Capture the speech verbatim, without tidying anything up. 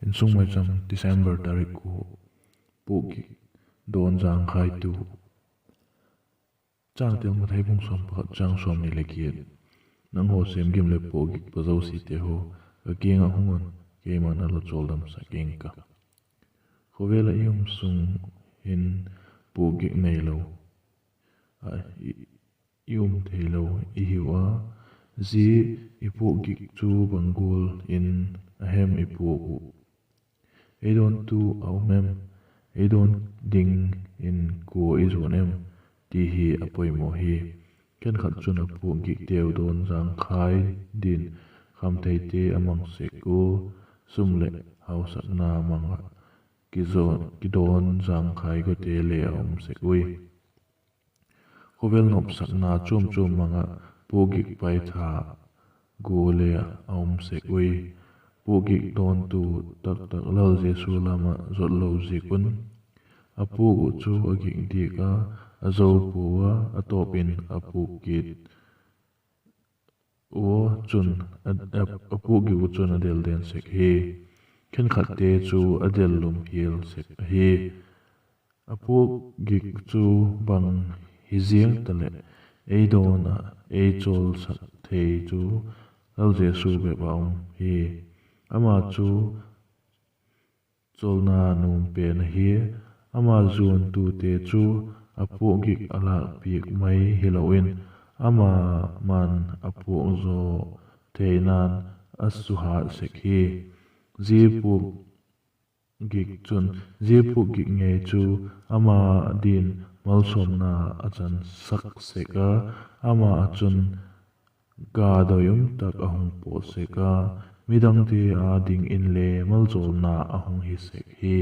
Insung Maicham, December tarik kua. Puakgik dawn jangkhaitu. Changtel: Mathai bung sawm pakhat, chang sawmni leh giat. Nanghaw sêm gim leh puakgik pa zosiate haw, ka kiang ah hung un, keima'n la chawldamsak ing ka. Khawvel ah i um sung hin puakgik neilo ah i um theilo i hiu a. Zia i puakgik chu bang gual in a hem i puak uh? Ei dawntu a um em? Ei dawn dingin kua i zuan em? ti hi a poimaw hi. Khenkhat chun a puakgikteu dawn jangkhai dingin khamtheite a mang sek ua, sum leh hausakna mang ah kidawn jangkhai gote le a um sek ui. Khawvel nopsakna chuam chuam mang ah puakgik paitha gua le a um sek ui. Puakgik dawntu taktak Lal Jesu lam ah zot lo ziak un, a puak uh chu a gik diak a, a zo pua a, a tawp in a puak kit ua chun, a puakgik uh chun a del den sek hi. Khenkhatte chu a del lum hial sek ahi. A puakgik chu bang hi ziang taleh, ei dawn ah ei chawlsak thei chu Lal Jesu bep a um hi. Ama chu chawlna nuam pen ahi. Ama zuantute chu a puakgik a lâkpiak mai hilo in, ama'n a puak zaw theina'n a suhat sek hi. Zia puakgik ngei chu ama dingin malsawmna a chansak sek a, ama ah chun ga doi um tak a hung pawt sek a, midangte â dingin le maljawlna a hung hi sek hi.